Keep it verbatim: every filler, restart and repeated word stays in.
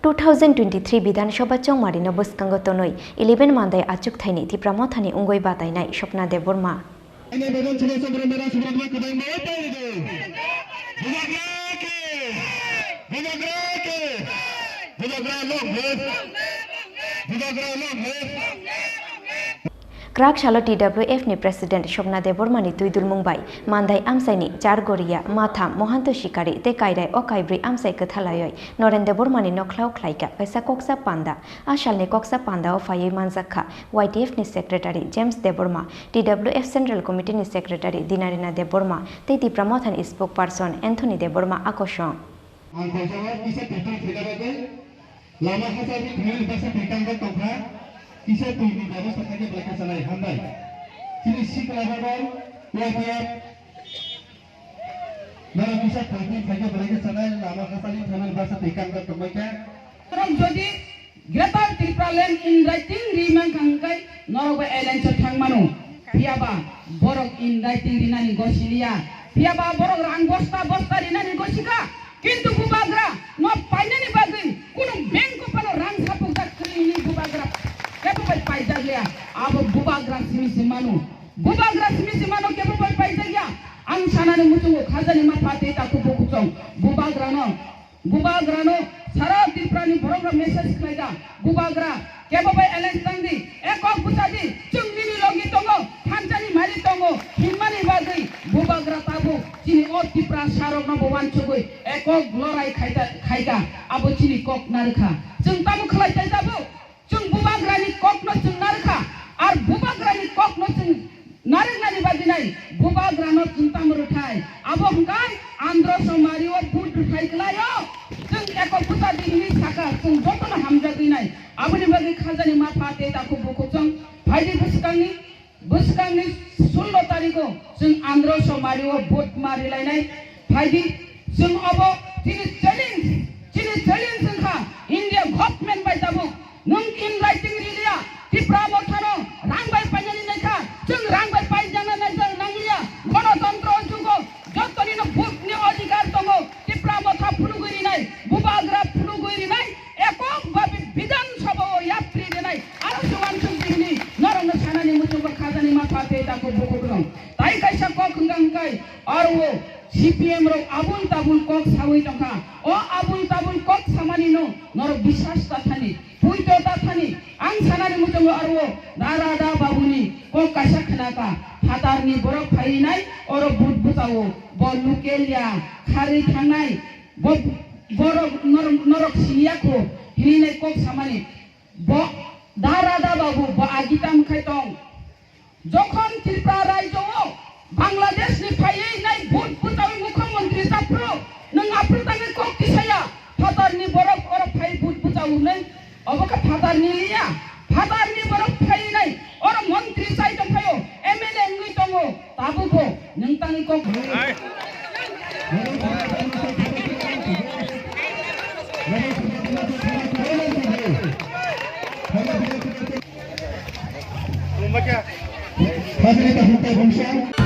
Two thousand twenty-three Bidhan Sabha chongmarino bwskango tonwi eleven Mandai achukthani Tipra Mothani wngwi batainai Swapna Debbarma. Kwrak salo T W F ni President Swapna Debbarma ni twidulmung bai Mandai amchaini Chargoria, Matham, Mohanto Sikari tei Kairai o kaibrwi amchai kwthalaiwi Noren Debbarma ni nokhlao khlaikha kaisa koksa panda. A salni koksa pandao phaiwi manjakha Y T F ni Secretary James Debbarma, T W F Central Committee ni Secretary Dinarina Debbarma tei Tipra Mothani Spokesperson Anthony Debbarma a kosong. Ang kaijago kisa twi twi thwina bagwi lama hachal ni thwngmani baksa twi kangjak tongkha, kisa twi ni bebosta khaikhe belai khe chanai, hambai. Chini sikla rok Y T F norok kisa twi twi khaikhe belai khe chanai, lama hachal ni thwngmani baksa twi kangjak tongbaikha. Norok jodi Greater Tripura Land in writing ri mankha hwnkhe norok bo alliance o thang mano. Phiya ba borok in writing rinani gosi liya. Phiya ba borok rang bosta bosta rinani gosi kha. Kintu bubagra no painani bagwi kunu bank o phano rang sapukjak kwrwi hwnwi bubagra kebo bai paijak liya. Abo bubagra simi se mano. Bubagra simi se mano kebo bai paijak ya. Ang sanani muchungo khajani mapha tei takhuk bukuchong bubagra no Bubagrano sara Tripurani borokno message khlaikha, Bubagra, kebo bai alliance tangdi, ekok bwchadi, chwng nini logi tongo, thansa ni mari tongo, hinmani bagwi Bubagra tabuk chini o Tipra sarokno bo wansugwi ekok lorai khaita-, khaikha, abo chini kok narwkha. Chwng tamo khlai tai tabuk? Chwng Bubagrani kokno chwng narwkha, ar Bubagrani kokno chwng narwknani bagwi nai Bubagrano chwng tamo rwthai. Abo hwnkhe Andhra Somari o vote rwthai kwlaio. Chwng ekok bwchadi hwnwi sakha, chwng jotono hamjagwi nai. Aboni bagwi khajani mapha tei takhuk bukuchong phaidi bwskangni Bwskangni sullo tariko chwng Andhra Somari o vote ma rilainai. Phaidi, chwng obo chini challenge, chini challenge wngkha India government bai tabuk. Nwng in writing riliya, Tipra Mothano rang bai painani naikha, chwng rang bai paijana naijak nangliya. Gonotontro jugo jotoni no vote ni odhikar tongo. Tipra Motha phunugwi rinai, Bubagra phunugwi rinai, ekok babi Bidhan Sabha o yapri rinai, aro se wansuk di hwnwi norokno sanani muchungo khajani mapha tei takhuk bukukrok. Tai kaisa kok hwnkha hwnkhe aro o C P M rok abul tabul kok sawi tongkha. O abul tabul kok samani no norok biswas ta thani. Puito ta thani, ang sanani muchungo aro o Dara Da Babuni kok kaisa khnakha, phatarni borok phainai oro but bwchao, bo local ya, kharwi thangnai, bo, borok norok, norok siniya kho, hinwi nai kok samani. Bo Dara Da Babu, bo agi tam khai tong. Jokhon Tripura raijo o Bangladesh ni phaiwi nai vote bwchawi mukhyamantri japhru, nwng aphru tangwi kok tisaya, phatarni borok oro phai vote bwchawi nai, obo khe phatarni liya, phatarni borok phaiwi nai oro montri chai tongphaio, M L A wngwi tongo, tabukbo nwng tangwi kok. Hajrita Hukka Bangsa.